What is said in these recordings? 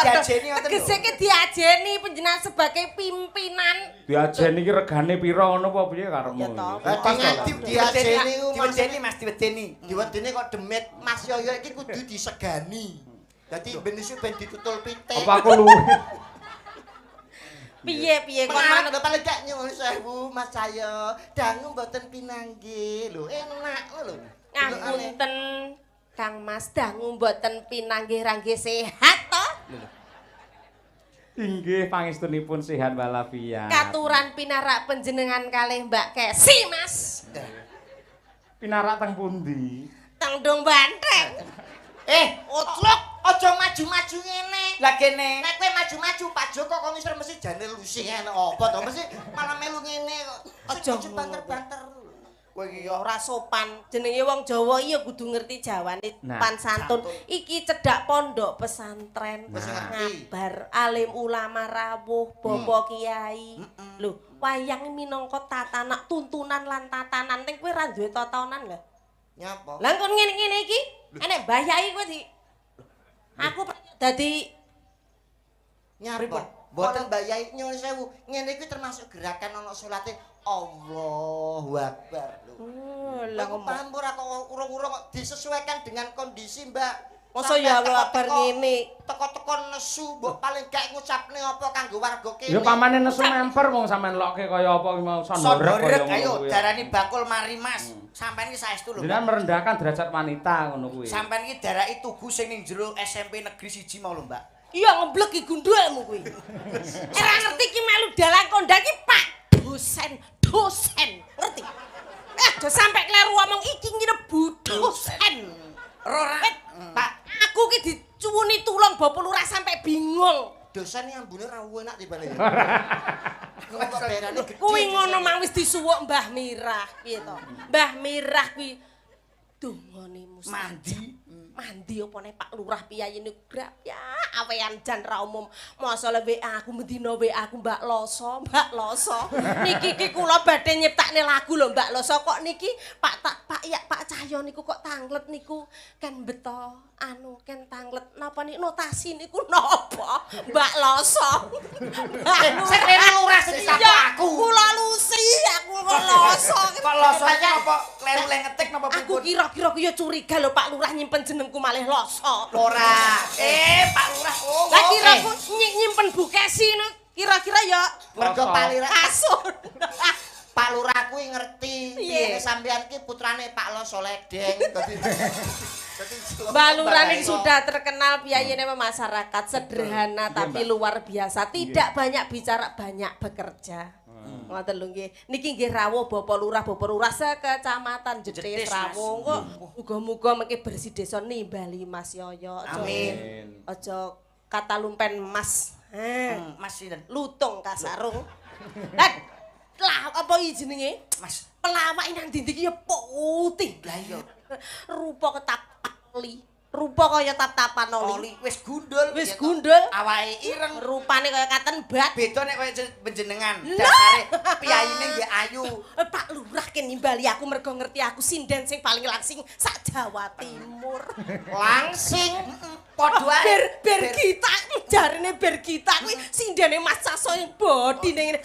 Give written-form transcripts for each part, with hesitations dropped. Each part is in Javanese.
Diajeni ngoten lho. Tegese ki diajeni panjenengan sebagai pimpinan. Diajeni iki regane pira ngono apa piye karepmu? Ya toh. Lah diajeni ku Diwedeni Mas, diwedeni. Diwedeni kok demit Mas Yoyo iki kudu disegani. Dadi ben isu ben ditutul pitik. Apa aku luwe? Piye-piye kon Manut manut lho paling gak nyuwun sewu Mas Cahyo. Dangu mboten pinanggih lho, enak lho. Ngapunten Kang Mas, dangu mboten pinanggih rangge sehat to? Inggih pangestunipun sehat walafiat. Katuran pinarak panjenengan kalih Mbak Kesi, Mas. Pinarak teng pundi? Teng Dong Banteng. Otlok aja maju-maju ngene. Lah kene Nek kowe maju-maju Pak Joko kok ngisor mesti jane lusi ngene apa to mesti malah melu ngene kok. Aja Aja banter-banter. Kowe iki yo Ora sopan. Jenenge wong Jawa iya kudu ngerti jawane Nah, pan santun. Iki cedhak pondok pesantren. Wis ngerti. Ngabar alim ulama rawuh, bapak kiai. Lho, wayang minangka tatanan tuntunan lan tatanan ning kowe ora duwe tatanan lho. Nyapa? Lah kon ngene-ngene iki, enek Mbah Yai kowe di aku dadi Nyapa? Mboten Mbak Yai nyuwun sewu. Ngene iki termasuk gerakan ana salate Allahu Akbar lho. Oh, Lah lah kok ngomong. paham ora kok urung-urung kok disesuaikan dengan kondisi, Mbak. Masa ya Allah Akbar ngene. Teko-teko nesu mbok paling gak ngucapne apa kanggo warga kene. Ya pamane nesu memper wong sampean lokke kaya apa ki mau sondorek kaya sondorek ayo ngono kuwi. Darani bakul mari Mas. Sampeyan iki saestu lho. Jenengan merendahkan derajat wanita ngono kuwi. Sampeyan iki daraki tugu sing ning jero SMP Negeri 1 mau lho, Mbak. Iya ngeblek ki gundulmu kuwi. Ora ngerti ki melu dalang kondang ki Pak dosen, dosen. Ngerti? Aja sampe kleru omong iki ngene bu dosen. Ora Pak, aku ki dicuwuni tulung Bapak Lurah sampe bingung. Dosen yang ambune ra enak tibane. Kok berane gedhe. Kuwi ngono mang wis disuwuk Mbah Mirah, piye to? Mbah Mirah kuwi dongane mustajab. Mandi. Mandi opone Pak Lurah piyayi niku grap ya awean jan ra umum. Masa le WA aku mendina WA aku Mbak Loso, Mbak Loso. Niki ki kula badhe nyiptakne lagu lho Mbak Loso kok niki Pak tak Pak ya Pak Cahyo niku kok tanglet niku kan beto anu ken tanglet napa ni notasi niku napa Mbak Loso. Sing rene lurah sing disapa Iya, aku. Kula Lusi, aku kok Loso. Kok Loso napa kleru le ngetik napa Aku pripun? kira-kira ku ya curiga lho Pak Lurah nyimpen jenengku malih Loso. Ora. Pak Lurah. Oh. Lah kira ku nyimpen Bu Kesi no, kira-kira ya Mergo Loso. Pak Lurah kasur. Pak Lurah kuwi ngerti Piye? nek sampean ki putrane Pak Loso Ledeng. Dadi Mbak Lurah ini sudah terkenal piyayine masyarakat sederhana tapi luar biasa, tidak banyak bicara, banyak bekerja. Ngoten lho nggih. Niki nggih rawuh Bapak Lurah, Bapak Lurah sekecamatan Jetis Jetis, Mas. rawuh. Kok muga-muga mengke bersih desa nimbali Mas Yoyo. Aja- Amin. Aja kata lumpen Mas. Eh, Mas sinten? Lutung kasarung. Lan lah apa iki jenenge? Mas. Pelawak nang ndi iki ya putih. Lah iya. Rupa ketap oli. Rupa kaya tap-tapan oli. Oli wis gundul. Wis ya toh. gundul. Awake ireng. Rupane kaya katen bat. Beda nek kaya panjenengan. Lah. Dasare piyayine nggih ayu. Pak Lurah ki nimbali aku mergo ngerti aku sinden sing paling langsing sak Jawa Timur. Langsing. Padha ae. Ber Bergita jarene Bergita kuwi sindene Mas Saso yang bodine ngene.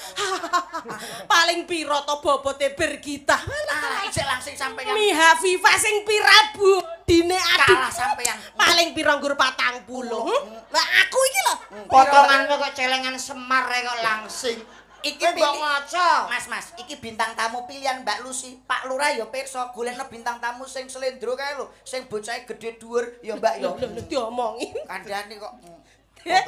Paling piro to bobote Bergita? Ah, isih langsing sampeyan. Miha Viva sing pira bodine aduh. Kalah sampeyan. Paling piro nggur 40. Lah aku iki lho. Potonganmu kok celengan Semar ae kok langsing. Iki Kowe mbok pilih- ngaca. Mas, Mas, iki bintang tamu pilihan Mbak Lucy. Pak Lurah ya pirsa golekno bintang tamu sing slendro kae lho, sing bocahe gedhe dhuwur ya Mbak ya. Lho lho diomongi. Kandhane kok.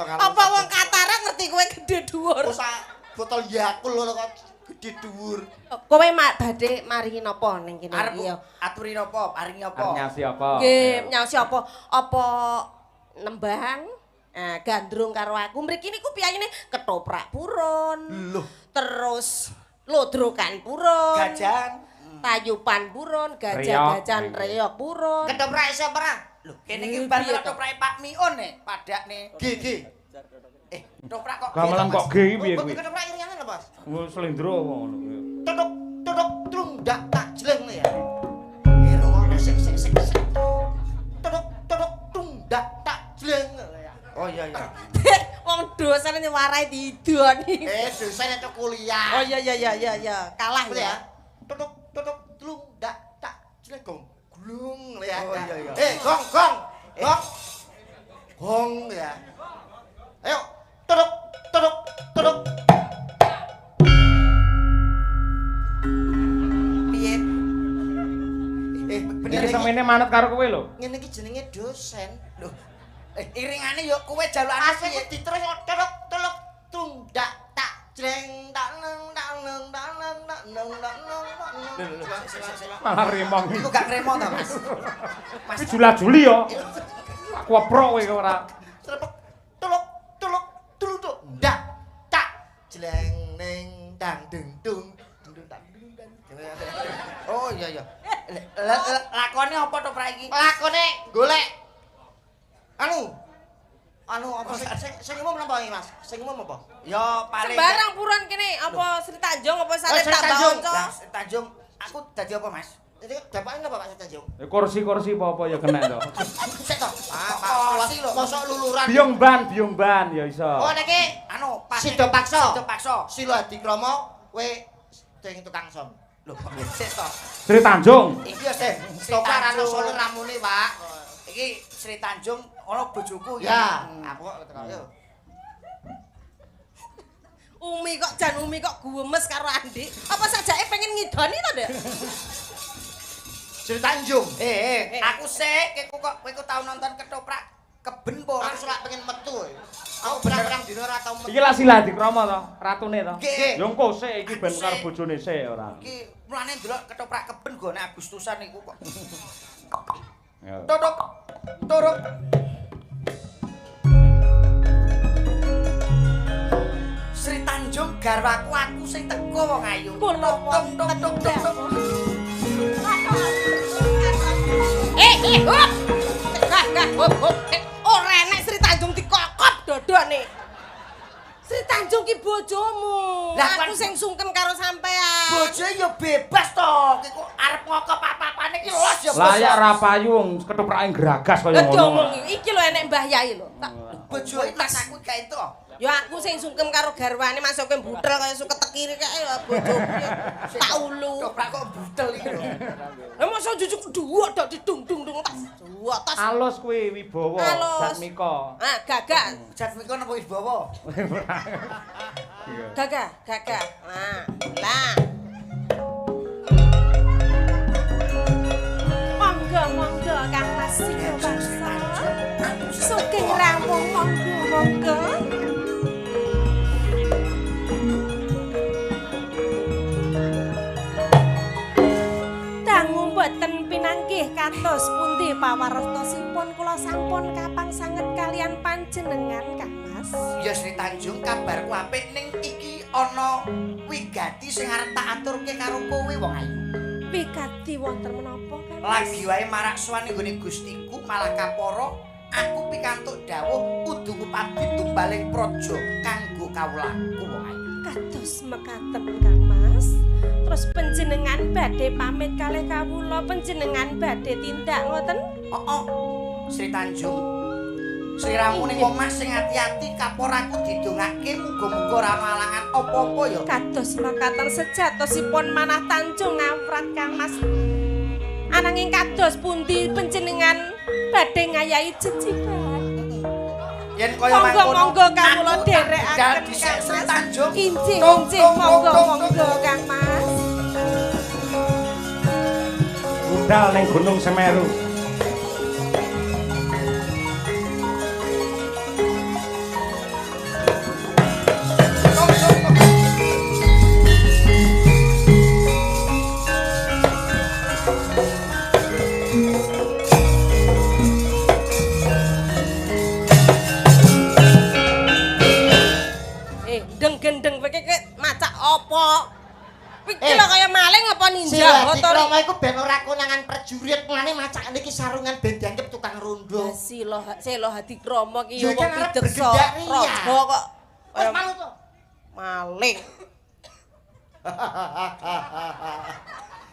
Apa wong Katara ngerti kowe gedhe dhuwur? Kok sak botol Yakult lho kok gedhe dhuwur. Kowe mak badhe maringi napa ning kene Arep iki ya? aturi napa? Paringi apa? Arep nyasi apa? Nggih, nyaosi apa? Apa nembang? Nah, gandrung karo aku. Mriki niku piyayine ketoprak purun. Loh. Terus lodrokan purun. Gajan. Tayupan purun, gajah-gajan reok purun. Ketoprak iso ora? Lho, kene iki bar Piye to? ketoprake Pak Miun nek padakne. G G. Ketoprak kok. Gamelan kok G iki piye kuwi? Ketoprak iringane lho, Bos. Ngono slendro apa ngono kuwi. Tutuk tutuk trundak tak jleng ya. Eh, rungono sik sik sik sik. Tutuk tutuk tundak tak jleng ya. Oh iya iya. Wong dosen warai didoni. Dosen itu kuliah. Oh iya iya iya iya iya, kalah ya. Tutuk tutuk tlung dak tak jleng gong. Glung ya. Oh iya iya. Gong gong. Gong. Gong ya. Ayo, tutuk tutuk tutuk. Piye? Iki semene manut karo kowe lho. Ngene iki jenenge dosen. Lho. Iringane yo kowe jalukane piye? Diterus teluk teluk tundak tak jreng tak neng tak neng tak neng tak neng tak neng tak neng. Malah remong. Iku gak ngremong ta, Mas? Mas iki jula-juli yo. Aku oprok kowe ora. Srepek teluk teluk teluk ndak tak jreng neng dang dung dung dung tak dung dang. Oh iya iya. Lakone apa to Pra iki? Lakone golek anu apa sing umum napa iki Mas? Sing umum apa? Ya paling sembarang puron kene apa Sri Tanjung apa Sate Tambak Onco? Sri Tanjung aku dadi apa Mas? Jadi bapake napa Pak Sri Tanjung? Ya kursi-kursi apa-apa ya kena to. Sik to. Kursi lho. Mosok luluran. Biyung ban ya iso. Oh niki anu Sida Paksa. Sida Paksa. Sila Hadikrama kowe sing tukang som. Lho sik to. Sri Tanjung. Iki ya sik. Sri Tanjung solo ramune, Pak. Iki Sri Tanjung ana bojoku iki. Ya, aku kok teko yo. Umi kok jan Umi kok guwemes karo Andik. Apa sajake pengen ngidoni to, Dek? Sri Tanjung. Aku sik kowe kok tau nonton ketoprak keben po. Aku selak pengen metu. Aku berang-berang dina ora tau metu. Iki lak Sila Hadikrama to, ratune to. Yo engko sik iki ben karo bojone sik ora. Iki mulane ndelok ketoprak keben gone Agustusan iku kok. Tutuk turuk. Sri Tanjung garwaku aku sing teko wong ayu. Kula tung tung tung tung. Hop. Gah hop hop. Ora enek Sri Tanjung dikokop dodone. Sri Tanjung ki bojomu. Lah aku sing sungkem karo sampean. Bojo ya bebas to. Ki kok arep ngokop apa-apane ki los ya. Lah ya ora payu wong ketoprake gragas kaya ngono. Iki lho enek Mbah Yai lho. Tak bojo tas aku gak entuk. Ya aku sing sungkem karo garwane masuke mbutel kaya suket tekiri kae ya bojoku. Tak ulu. Ketoprak kok mbutel iki lho. Lah mosok jujuk dhuwur tok didung-dung tas. Dhuwur tas. Alus kuwi Wibawa Jatmika. Ah, gagah. Jatmika napa Wibawa? Gagah, gagah. Nah, lah. Monggo, monggo Kang Mas Sila. Sugeng rawuh monggo, monggo. Dangu mboten pinanggih kados pundi pawartosipun kula sampun kapang sanget kalian panjenengan Kang Mas. Ya Sri Tanjung kabarku apik ning iki ana wigati sing arep tak aturke karo kowe wong ayu. Wigati wonten menapa Kang Mas? Lagi wae marak sowan ning gone Gustiku malah kapara aku pikantuk dawuh kudu ngupadi tumbaling praja kanggo kawulaku wong ayu. Kados mekaten Kang Mas. Terus panjenengan badhe pamit kalih kawula, panjenengan badhe tindak ngoten? Heeh. Sri Tanjung. Sliramu ning omah sing ati-ati kapor aku didongake muga-muga ora malangan apa-apa ya. Kados mekaten sejatosipun manah Tanjung ngawrat Kang Mas. Ananging kados pundi panjenengan badhe ngayahi jejiban? Yen kaya mangkono monggo kawula dherekaken dhisik Sri Tanjung. Injih injih monggo monggo Kang Mas. Budal ning Gunung Semeru. Gendeng kowe iki macak apa? Iki lho kaya maling apa ninja? Sila Dikrama iku ben ora konangan prajurit, mulane macakane iki sarungan ben dianggep tukang rondo. Sila Sila Hadikrama ki wong pideksa raja kok. Wis malu to. Maling.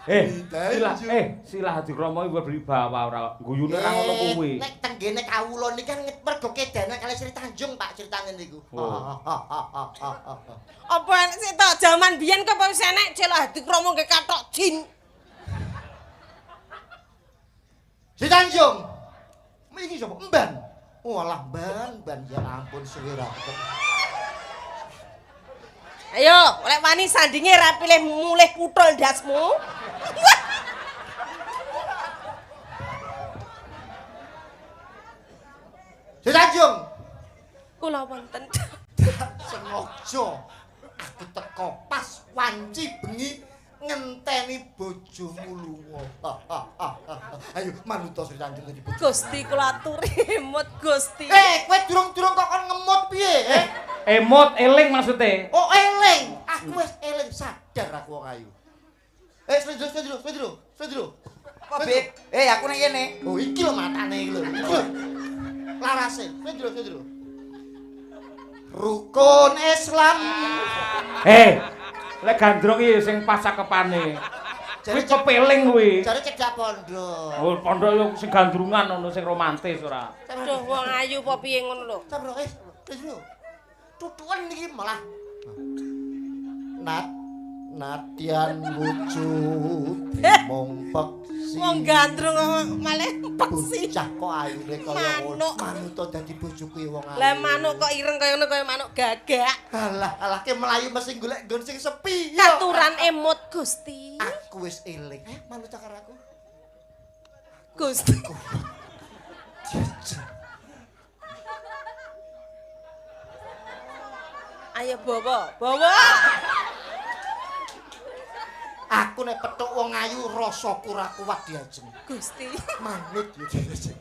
Silah Hadikrama iki berwibawa ora guyune ora ngono kuwi. Nek tenggene kawula niki kan mergo kedana kali Sri Tanjung Pak critane niku. Apa enek sik tok jaman biyen kok wis enek Celok Hadikrama nggih kathok jin. Sri Tanjung. Iki sapa? Emban. Walah ban ya ampun suwe ra. Ayo, lek wani sandinge ra pilih mulih puthul ndasmu. Sri Tanjung. Kula wonten. Sengaja aku teko pas wanci bengi ngenteni bojomu lunga. Ayo manut Sri Tanjung dadi bojo. Gusti kula aturi emut Gusti. Kowe durung-durung kok kon ngemut piye, eh? Emut eling maksude. Oh, eling. Aku wis eling sadar aku wong ayu. Sendro. Apa, Beb? Aku ning kene. Oh, iki lho matane iki lho. Iki lho. Larase. Sendro. Rukun Islam. Lek gandrung iki sing pas cakepane. Kuwi kepeling kuwi. Jare cedhak pondok. Oh, pondok yo sing gandrungan ono sing romantis ora. Duh, wong ayu apa piye ngono lho. Sabro, Sendro. Tutukan niki malah Natian wujud mung peksi. Wong gandrung malah peksi. Bocah kok ayune kaya ngono. Manut dadi bojoku wong ayu. Lah manuk kok ireng kaya ngono kaya manuk gagak. Alah, alah ke mlayu mesti golek nggon sing sepi. Katuran emut Gusti. Aku wis eling. Manut karo aku. Gusti. Ayo bawa, bawa. Aku nek petuk wong ayu rasaku ora kuat diajeng. Gusti. Manut ya diajeng.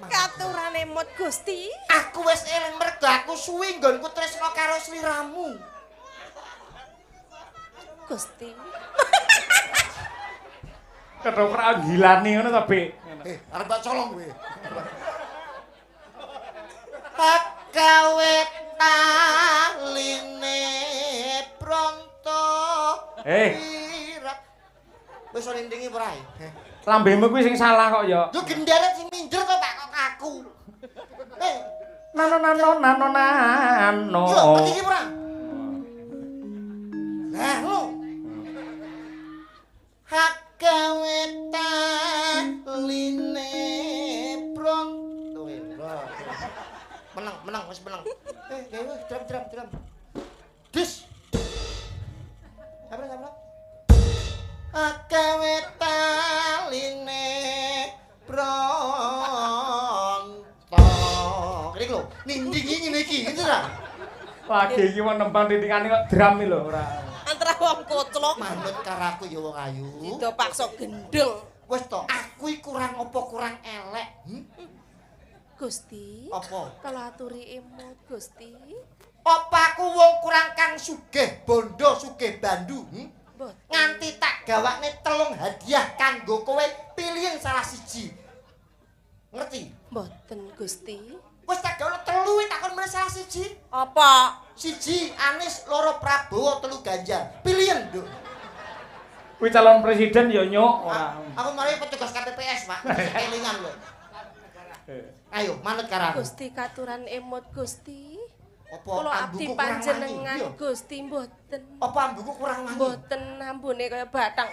Katurane emut Gusti. Aku wis eling mergo aku suwi nggonku tresna karo sliramu. Gusti. Ketoprak gilani ngono to, Bik? Arep mbak colong kowe. Hak gawe taline pronto. Wis nindingi ora? Lambemu kuwi sing salah kok ya. Yo genderet sing minjer kok Pak kok aku. Nano nano nano nano. Yo iki ora? Lah lho. Hak gawe taline pronto. Menang, wis menang. Drum. Dis. Sabar. Gawe taline pronto. Iki lho, nindingi ngene iki, ngene ra? Lagi iki wong nembang tindingane kok drum iki lho ora. Antara wong koclok manut karo aku ya wong ayu. Dida paksa gendeng. Wis to, aku iki kurang apa kurang elek? Gusti. Apa? Kala aturi emut Gusti. Apa aku wong kurang kang sugih bondo sugih bandu? Nganti tak gawakne 3 hadiah kanggo kowe pilihan salah siji. Ngerti? Mboten Gusti. Wis tak gawakne 3 tak kon milih salah siji. Apa? 1 Anies, 2 Prabowo, 3 Ganjar. Pilihan, Nduk. Kuwi calon presiden ya nyuk ora. Aku mari petugas KPPS, Pak. Kelingan lho. Ayo manut karo aku. Gusti katuran emut Gusti. Apa Kula abdi ambuku kurang wangi? panjenengan Gusti mboten. Apa ambuku kurang wangi? Mboten ambune kaya batang.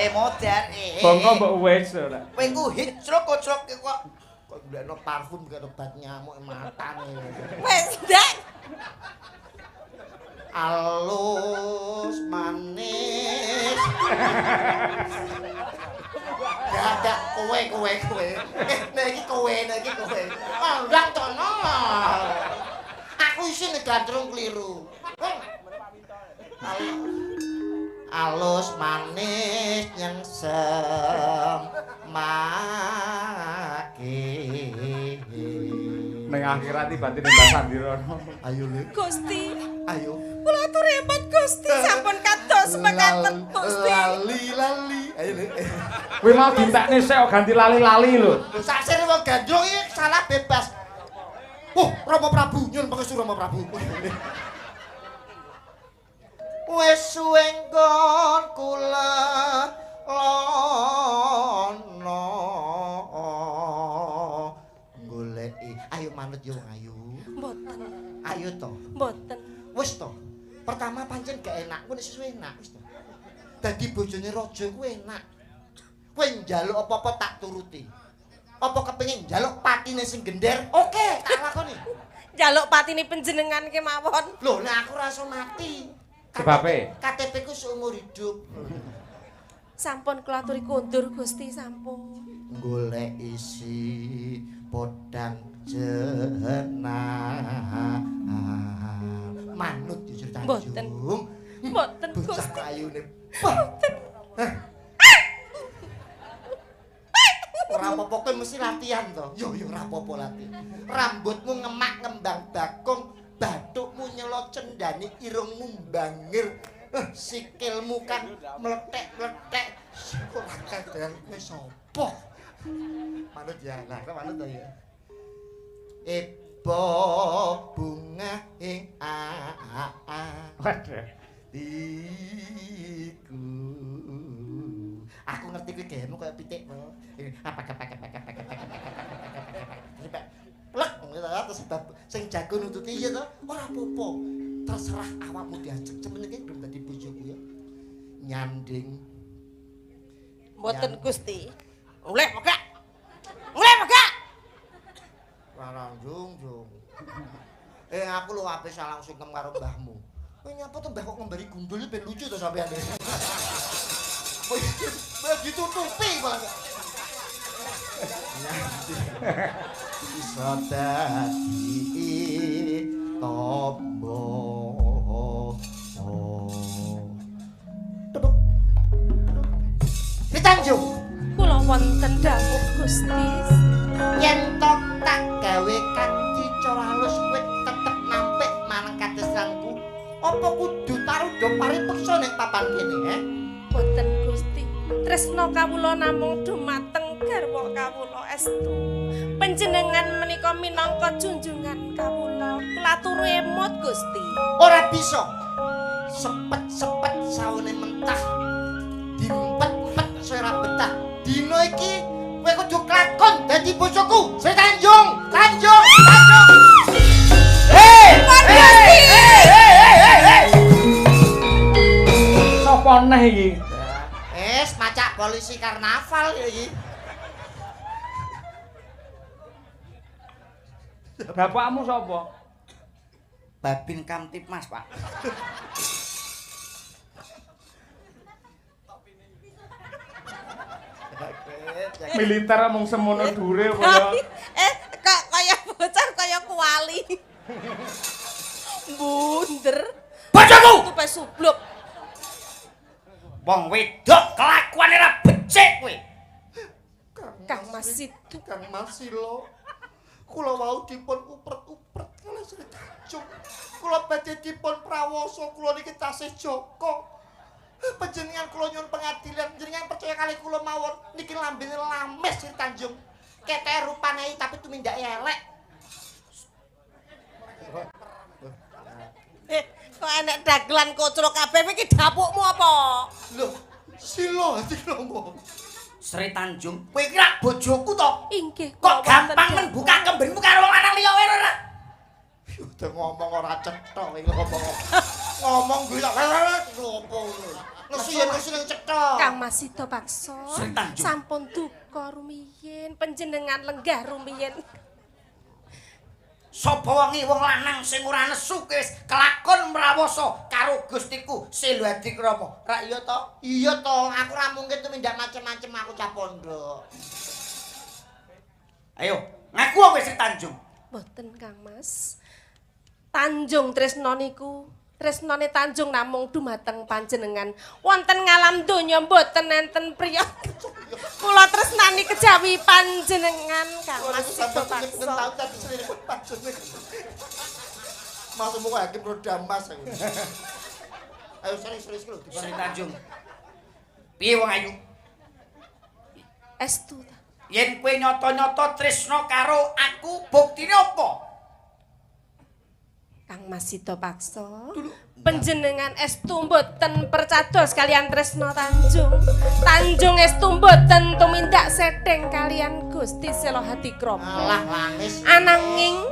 Modar. Bongko mbok wis ora. Kowe ku hicrok kocrok kok kok golekno parfum karo obat nyamuk matane. Wis ndak. Alus manis. Gak kowe. Nek iki kowe, nek iki kowe. Ndang tono. Aku isin gandrung keliru. Alus manis nyengsem maki. Ning akhirat iki batine Mbah Sandirono. Ayo Le. Gusti. Ayo. Kula atur emot Gusti sampun kados mekaten Gusti. Lali. Ayo Le. Kuwi mau dintekne sik kok ganti lali-lali lho. Sak sire wong gandrung iki salah bebas. Wah, Rama Prabu, nyuwun pangestu Rama Prabu. Wis suwe nggon kula lono goleki. Ayo manut yo ayu. Mboten. Ayo to. Mboten. Wis to. Pertama pancen gak enak, kuwi suwe enak wis to. Dadi bojone raja kuwi enak. Kowe njaluk apa-apa tak turuti. Apa kepengin njaluk patine sing gender? Oke, tak lakoni. Njaluk patine panjenengan kemawon. Lho, nek aku ora iso mati. Sebabe? KTP ku seumur hidup. Sampun kula aturi kondur Gusti sampun. Golek isi podang jenar. Manut yo Sri Mboten. Tanjung. Mboten Bocah Gusti. ayune. Mboten. Ora apa-apa kowe mesti latihan to. Yo yo ora apa-apa latihan. Rambutmu ngemak ngembang bakung, bathukmu nyelo cendani, irungmu bangir. Sikilmu kan mlethek-mlethek. Ora kadean kowe sapa? Manut ya, lah manut to ya. Ebo bunga ing a a. Waduh. Iku. Aku ngerti kuwi gayemu kaya pitik to. Apa apa apa apa apa apa. Plek terus sing jago nututi ya to. Ora apa-apa. Terserah awakmu diajeng. Semenenge belum dadi bojoku ya. Nyanding. Mboten Gusti. Mulih pegak. Mulih pegak. Ora jung-jung. Aku lho ape salang sungkem karo mbahmu. Kowe nyapa to mbah kok ngembari gundul ben lucu to sampean. Kowe ditutupi malah. Iso dadi tombo. Duduk. Sri Tanjung. Kula wonten dawuh Gusti. Yen to tak gawe kanthi cara halus kowe tetep nampik marang katresnanku. Apa kudu tarudha paripeksa ning papan kene, he? Boten Gusti. Tresna kawula namung dumateng garwa kawula estu. Panjenengan menika minangka junjungan kawula. Kula turu emot Gusti. Ora bisa. Sepet-sepet saune mentah. Dimpet-empet ora betah. Dina iki kowe kudu klakon dadi bojoku. Sri Tanjung, Tanjung, Tanjung. Hei! Hei! Hei! Hei! Sopo neh iki? Es macak polisi karnaval iki. Bapakmu sapa? Babin Kamtibmas, Pak. Militer mung semono dure kaya kok kaya bocah kaya kuali. Bunder. Bojoku. Tupe subluk. Wong wedok kelakuane ra becik kowe. Kang Mas Situ, Kang Mas Silo. Kula wau dipun upret-upret kalih Sri Tanjung. Kula badhe dipun prawasa kula niki tasih jaka. Panjenengan kula nyuwun pengadilan, jenengan percaya kalih kula mawon niki lambene lames Sri Tanjung. Ketoke rupane tapi tumindake elek. Kok enek dagelan kocro kabeh iki dapukmu apa? Lho, Silo ati ngomong. Sri Tanjung, kowe iki rak bojoku to? Inggih. Kok gampang men buka kembenmu karo wong lanang liya wae ora? Udah ngomong ora cetha iki ngomong. Ngomong kuwi tak ngopo ngono. Nesu yen nesu ning cetha. Kang Mas Sida Paksa. Sampun duka rumiyin, panjenengan lenggah rumiyin. Sapa wonge wong lanang sing ora nesu wis kelakon mrawasa karo Gustiku Selo Adikrama. Rak iya to? Iya to, aku ora mungkin tumindak macem-macem aku cah pondok. Ayo, ngaku kowe Sri Tanjung. Mboten Kang Mas. Tanjung tresna niku, tresnane Tanjung namung dumateng panjenengan. Wonten ngalam donya mboten enten priya. Kula tresnani kejawi panjenengan Kang Mas Sida Paksa. Masmu kok hakim roda emas aku. Ayo sering-sering lho. Sri Tanjung. Piye wong ayu? Estu ta. Yen kowe nyata-nyata tresna karo aku, buktine apa? Kang Mas Sida Paksa, panjenengan estu mboten percados kalian Tresna Tanjung. Tanjung estu mboten tumindak sedeng kalian Gusti Sela Hadikrama. Alah lamis. Ananging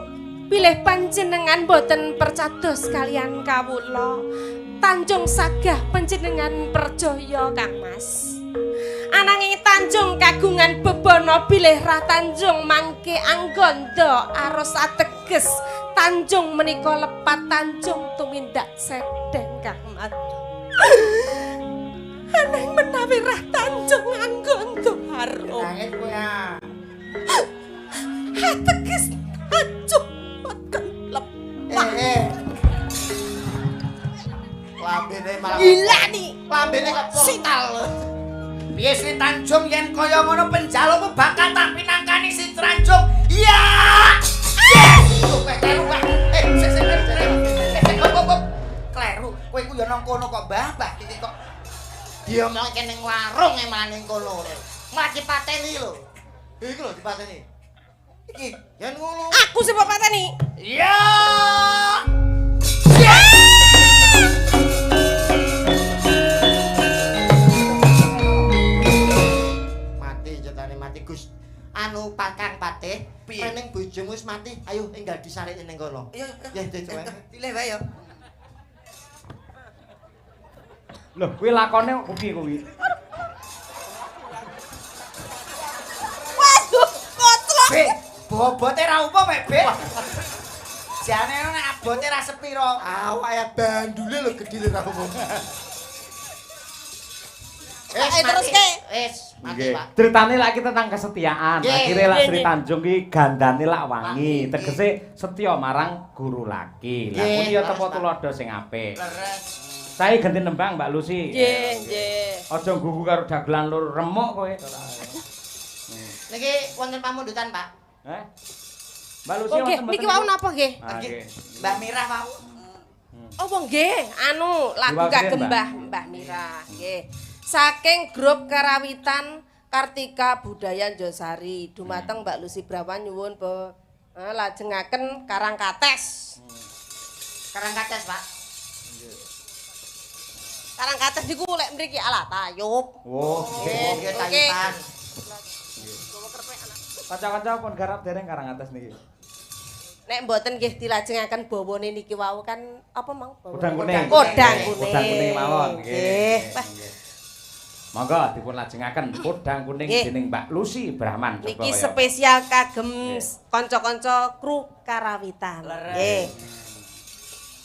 bilih panjenengan mboten percados kalian kawula, Tanjung sagah panjenengan percaya Kang Mas. Ananging Tanjung kagungan bebana bilih Rah Tanjung mangke angganda aros ateges Tanjung menika lepat Tanjung tumindak sedeng Kang Mas. Ananging menawi Rah Tanjung angganda aros Nangis kowe ah. ateges Tanjung boten lepat. Lambene malah Gila nih. Lambene kok portal. Piye Sri Tanjung yen kaya ngono penjalukmu bakal tak pinangkani Sri Tanjung. Iya. Yes. Kleru, Pak. Sik sik sik. Kleru. Kowe iku ya nang kono kok Mbah, Mbah iki kok diomongke ning warung e malah ning kono. Malah dipateni lho. Iku lho dipateni. Iki yen ngono. Aku sing mbok pateni. Iya. Mati cetane mati Gus. Anu Pakang Patih, rening bojomu wis mati, ayo enggal disareke ning kono. Iya, ya coba. Pilih wae ya. Lho, kuwi lakone kok piye kuwi? Waduh, koclok. Be, bobote ra umum e, Be. Jane nek abote ra sepiro. Awake bandule lho gedhe ra umum. Wis terus ke. Wis, mati, Pak. Ceritane lak iki tentang kesetiaan. Akhire lak Sri Tanjung ki gandane lak wangi, tegese setya marang guru laki. Lah kuwi ya tepo tuladha sing apik. Leres. Saya ganti nembang Mbak Lucy. Nggih, nggih. Aja nggugu karo dagelan lur remuk kowe. Niki wonten pamundutan, Pak. Heh. Mbak Lucy wonten mboten? Niki wau napa nggih? Mbak Mirah wau. Oh, nggih, anu lagu kagem Mbah Mirah, nggih. Saking grup Karawitan Kartika Budaya Njosari dumateng Mbak Lucy Brawan nyuwun lajengaken Karangkates. Karangkates, Pak. Karangkates niku lek mriki ala tayub. Oh, nggih, tayuban. Kanca-kanca pun garap dereng Karangkates niki. Nek mboten nggih dilajengaken bawane niki wau kan apa mang? Podang kuning. Podang kuning. Podang kuning mawon nggih. Monggo dipun lajengaken podang kuning dening Mbak Lucy Brahman. Niki spesial kagem kanca-kanca kru Karawitan. Nggih.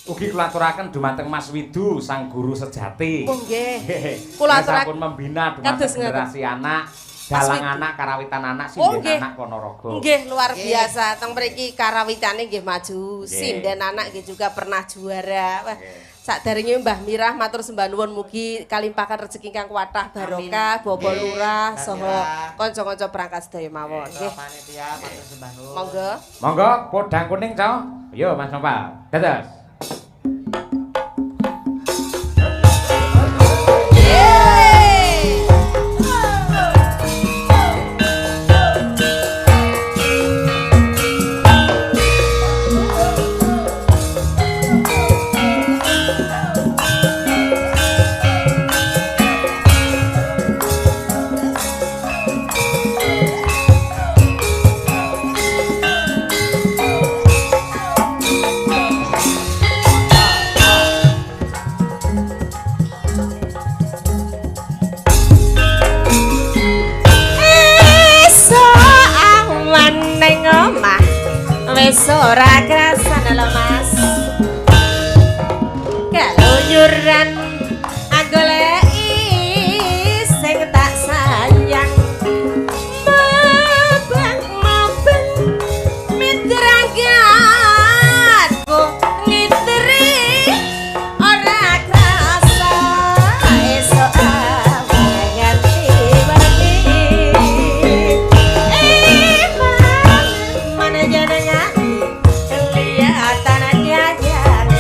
Ugi kula aturaken dumateng Mas Widu sang guru sejati. Oh nggih. Kula aturaken membina dumateng generasi anak, dalang anak, karawitan anak, sinden anak Ponorogo. Nggih, luar biasa. Teng mriki karawitane nggih maju, sinden anak nggih juga pernah juara. Wah. Sakderenge Mbah Mirah matur sembah nuwun mugi kalimpahan rejeki ingkang kathah barokah, Bapak Lurah saha kanca-kanca perangkat sedaya mawon. Nggih. Panitia matur sembah nuwun. Monggo. Monggo podang kuning, Cok. Yo Mas Nopal. Dados. Wis ora krasan lho Mas. Keluyuran goleki sing tak sayang. Mabang-mabang mitrangganku ngitri ora krasa esuk awan nganti wengi. Mana jenengan kelihatan nyanyang.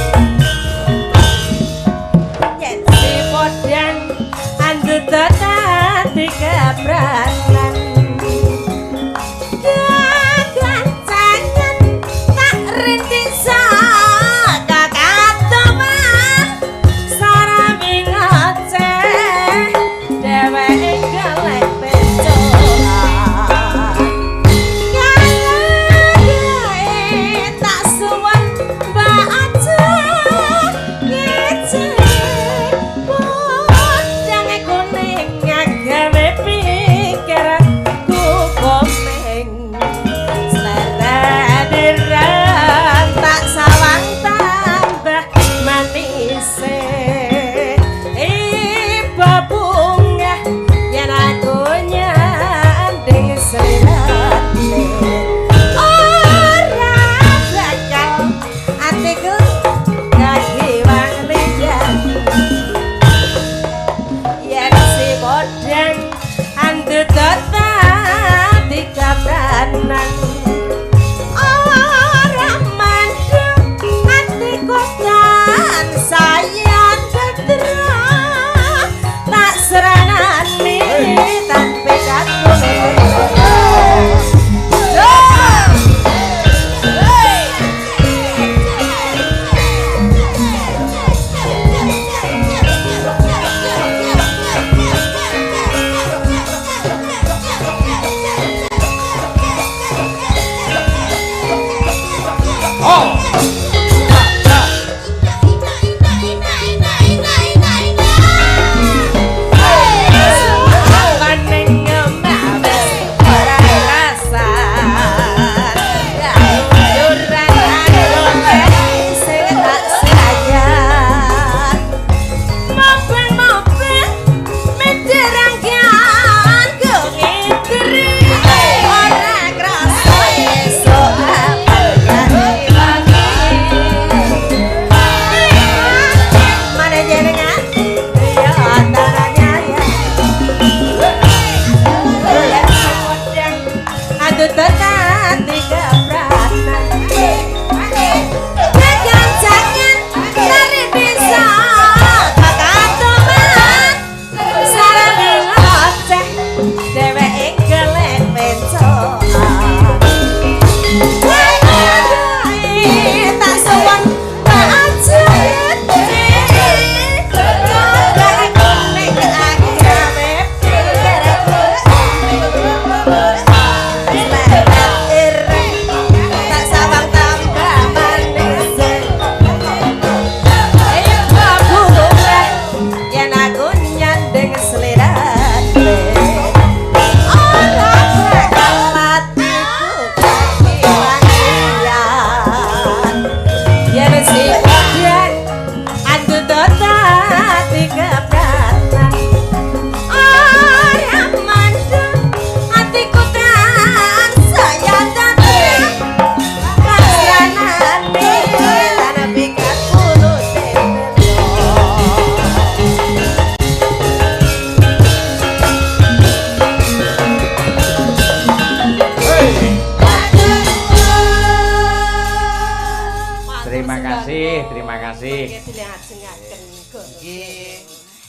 terima kasih. Nggih dilajengaken. Nggih.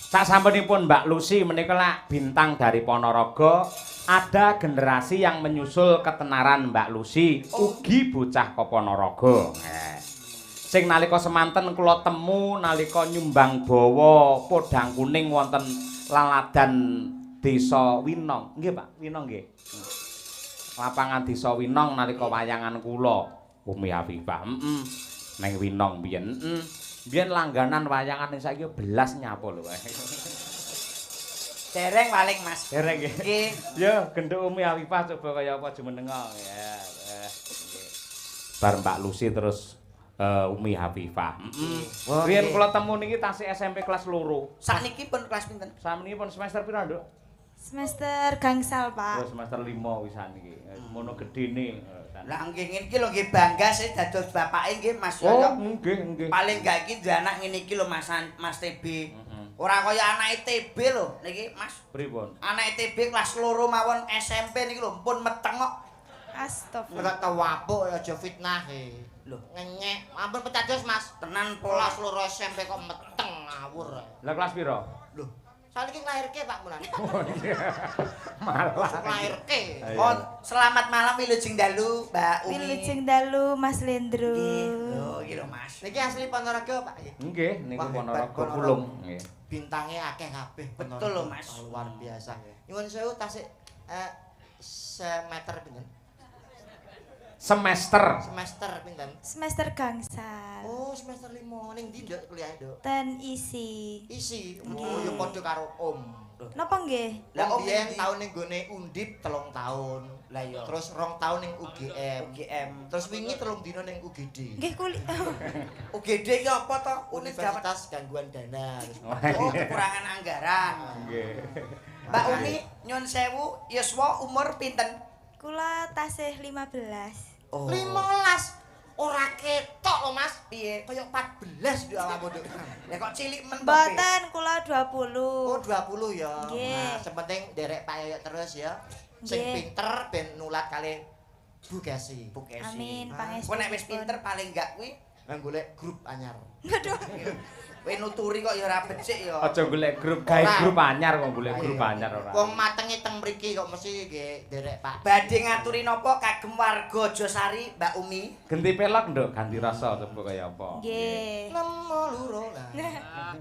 Sak sampunipun Mbak Lucy menika lak bintang dari Ponorogo, ada generasi yang menyusul ketenaran Mbak Lucy, ugi bocah ka Ponorogo. Sing nalika semanten kula temu nalika nyumbang bawa podang kuning wonten laladan Desa Winong. Nggih, Pak, Winong nggih. Lapangan Desa Winong nalika wayangan kula Umi Afifah. Heeh. Neng Winong biyen. Heeh. Biyen langganan wayangan ning saiki belas nyapa lho. Dereng paling Mas. Dereng nggih. Nggih. Yo genduk Umi Afifah coba kaya apa jumenenga. Ya. Nggih. Bar Mbak Lucy terus Umi Afifah. Heeh. Riyen kula temu niki tasih SMP kelas 2. Sakniki pun kelas pinten? Sakniki pun semester pira, Nduk? Semester gangsal, Pak. Oh, semester 5 wisan iki. Mono gedene. Lah nggih ngene iki lho nggih bangga sih dados bapake nggih Mas Yoyo. Oh, nggih, nggih. Paling gak iki duwe anak ngene iki lho Mas Mas TB. Ora kaya anake TB lho niki Mas. Pripun? Anake TB kelas 2 mawon SMP niki lho pun meteng kok. Astagfirullah. Ora tawapuk aja fitnah e. Lho, ngenyek. Ampun pecados Mas. Tenan pola Kelas 2 SMP kok meteng ngawur. Lah kelas pira? Lho, saniki nglairke Pak Mulan. Oh iya. Malah nglairke. Oh, selamat malam wilujeng dalu Mbak Umi. Wilujeng dalu Mas Lendro. Nggih. Lho, iki lho Mas. Niki asli Ponorogo Pak nggih. Nggih, niku Ponorogo Pulung nggih. Bintange akeh kabeh. Betul lho Mas. Luar biasa. Nyuwun sewu tasik semeter pinten? Semester. Semester pinten? Semester gangsal. Oh, semester 5. Ning ndi Nduk kuliah, Nduk? Ten isi. Isi. Oh, ya padha karo Om. Napa nggih? Lah Om biyen taun ning gone Undip 3 tahun. Lah iya. Terus 2 tahun ning UGM. UGM. Terus wingi 3 dina ning UGD. Nggih kuliah. UGD iki apa to? Universitas Gangguan Dana. Oh, kekurangan anggaran. Nggih. Mbak Umi nyun sewu yuswa umur pinten? Kula tasih 15. Oh. 15 ora ketok lho Mas. Piye? Kaya 14 nduk awakmu nduk. Lah kok cilik men to? Mboten, kula 20. Oh, 20 ya. Nggih. Nah, sing penting nderek Pak Yoyok terus ya. Sing pinter ben nulat kalih Bu Kesi. Bu Kesi. Amin, pangestu. Kowe nek wis pinter paling enggak kuwi nang golek grup anyar. Aduh. Kowe nuturi kok ya ora becik ya. Aja golek grup, gawe grup anyar kok golek grup anyar ora. Wong matenge teng mriki kok mesti nggih nderek Pak. Badhe ngaturi napa kagem warga Josari Mbak Umi? Genti pelok nduk, ganti rasa coba kaya apa. Nggih. Nemo loro lah.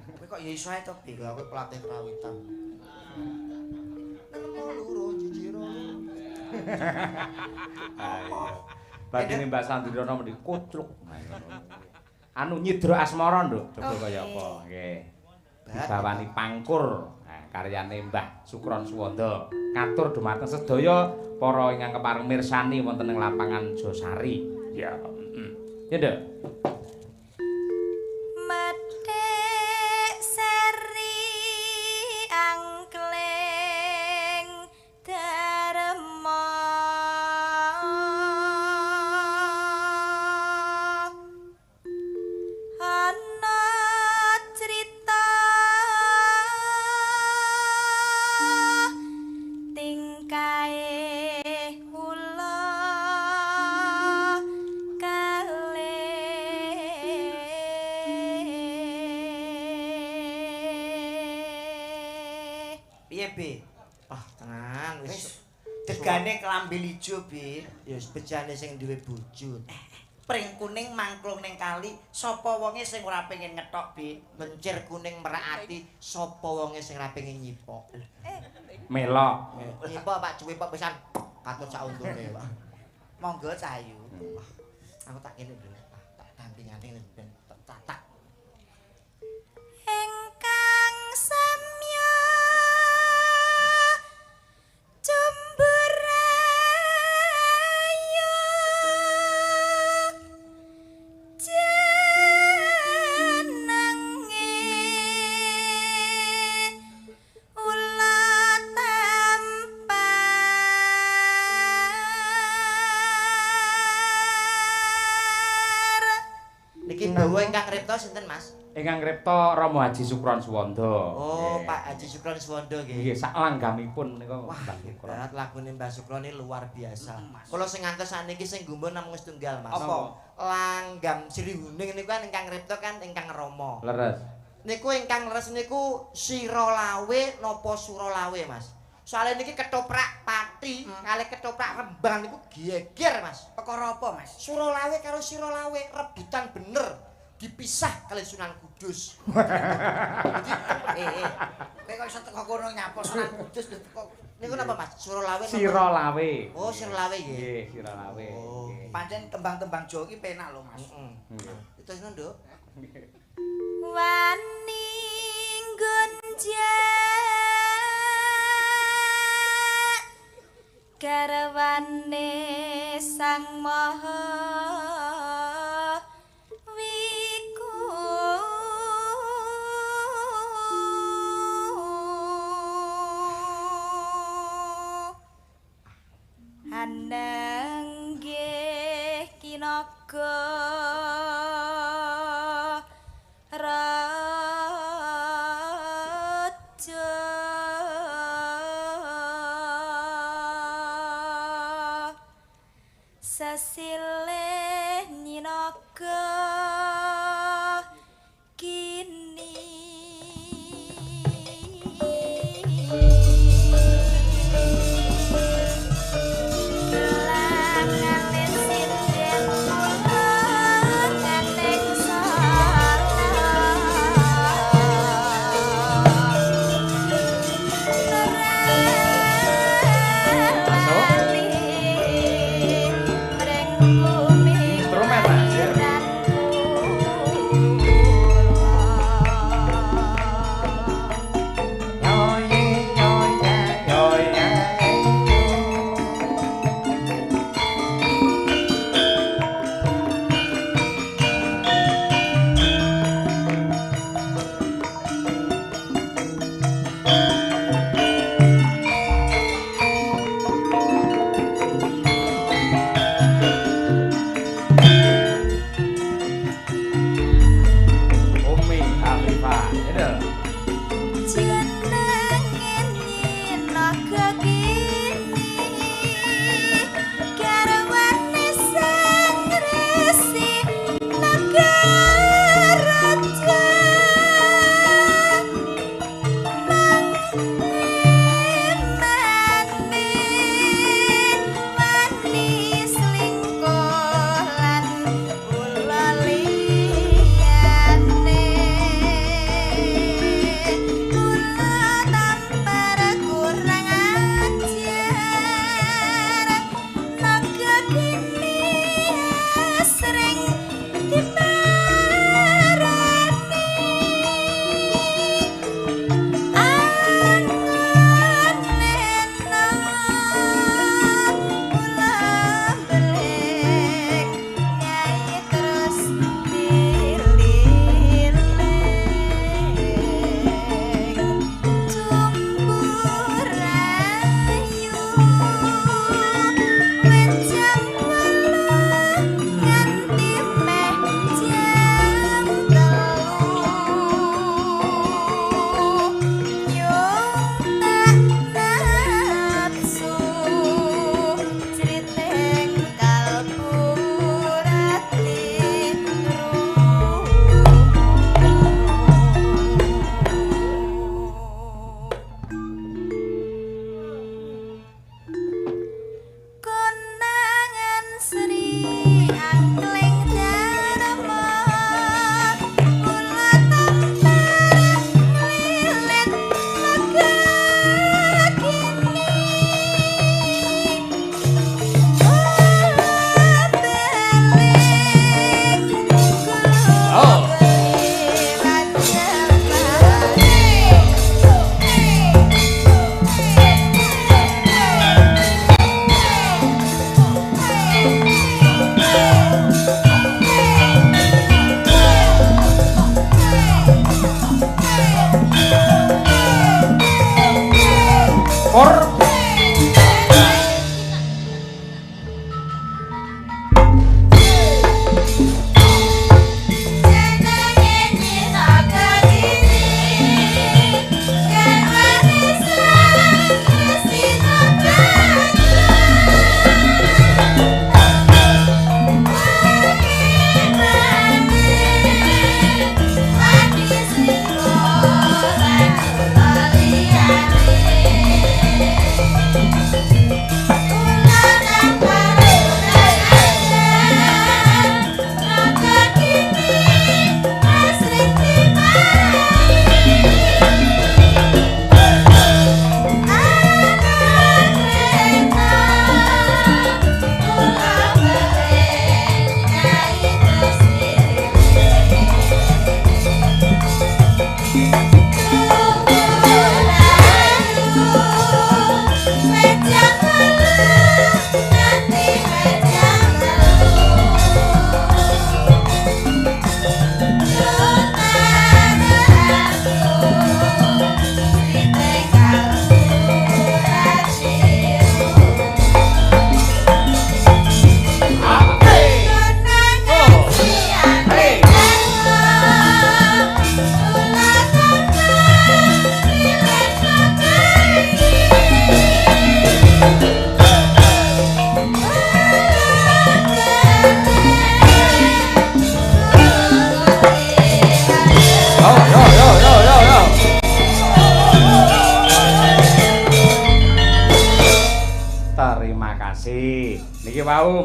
Kowe kok ya iso ae to, Bi? Lah kowe pelatih kerawitan. Nemo loro jijiro. Ayo. Badhe Mbak Sandriana mendhi kucluk. Anu Nyidra Asmara nduk, coba kaya apa. Nggih. Dibawani Pangkur, karyane Mbah Sukron Suwanda. Katur dumateng sedaya para ingkang kepareng mirsani wonten ing lapangan Josari. Ya, heeh. Ya, Nduk. Methik seri angkleng darma. Degane klambi ijo, Bi. Ya wis bejane sing duwe bojo. Pring kuning mangklung ning kali, sapa wonge sing ora pengen ngetok, Bi? Mencir kuning merak ati, sapa wonge sing ora pengen nyipok? Melok. Nyipok Pak Cuwi Pak pisan katut sak untune, Pak. Monggo Cahayu. Aku tak kene lho. Tak dampingane ben tak. Ingkang samya cumburayu jenenge ula tampar. Niki bawa ingkang ripta sinten, Mas? Ingkang ripta Rama Haji Sukron Suwondo. Oh, Pak Haji Sukron Suwondo nggih. Nggih, sak langgamipun nika Wah, Mbah Sukron. hebat lagune Mbah Sukron ini luar biasa. Kula sing ngantos sakniki sing gumun namung setunggal, Mas. Apa? Langgam Sri Huning niku kan ingkang ripta kan ingkang Rama. Leres. Niku ingkang leres niku Siralawe napa Suralawe, Mas? Soale niki ketoprak Pati kalih ketoprak Rembang niku geger, Mas. Perkara apa, Mas? Suralawe karo Siralawe rebutan bener. Dipisah kalih Sunan Kudus. Eh, kowe kok iso teko kono nyapa Sunan Kudus lho teko. Niku napa, Mas? Suralawe napa? Siralawe. Oh, Siralawe nggih. Nggih, Siralawe. Oh. Nggih. Pancen tembang-tembang Jawa iki penak lho, Mas. Heeh. Nggih. Itu Nduk. Wani gonjak garwane Sang Maha Wiku Hanenggih kinaga raja sesilih nyinaga kini. Langane sinden kulangane salah. Instrumen, Mas.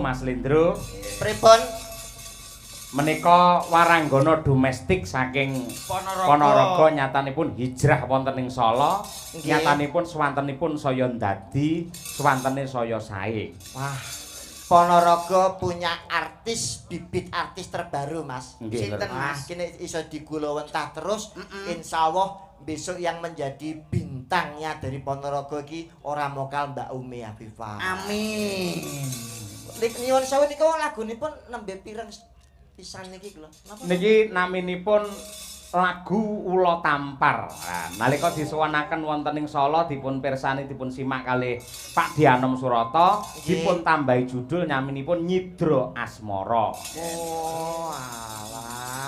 Mas Lindro. Pripun? Menika waranggana domestik saking Ponorogo. Ponorogo nyatanipun hijrah wonten ing Solo, Nggih. nyatanipun swantenipun saya ndadi, swantene saya sae. Wah, Ponorogo punya artis, bibit artis terbaru, Mas. Nggih, Sinten, leres. Wah, Mas? kini iso digulawentah terus. Insyaallah besok yang menjadi bintangnya dari Ponorogo iki ora mokal Mbak Umi Afifah. Amin. Nik nyuwun sewu niku lagunipun nembe pireng pisan niki lho. Napa? Niki naminipun lagu Ula Tampar. Nah, nalika disuwunaken wonten ing Solo dipun pirsani dipun simak kalih Pak Dianom Surata, Nggih. dipun tambahi judul nyaminipun Nyidra Asmara. Oh, alah.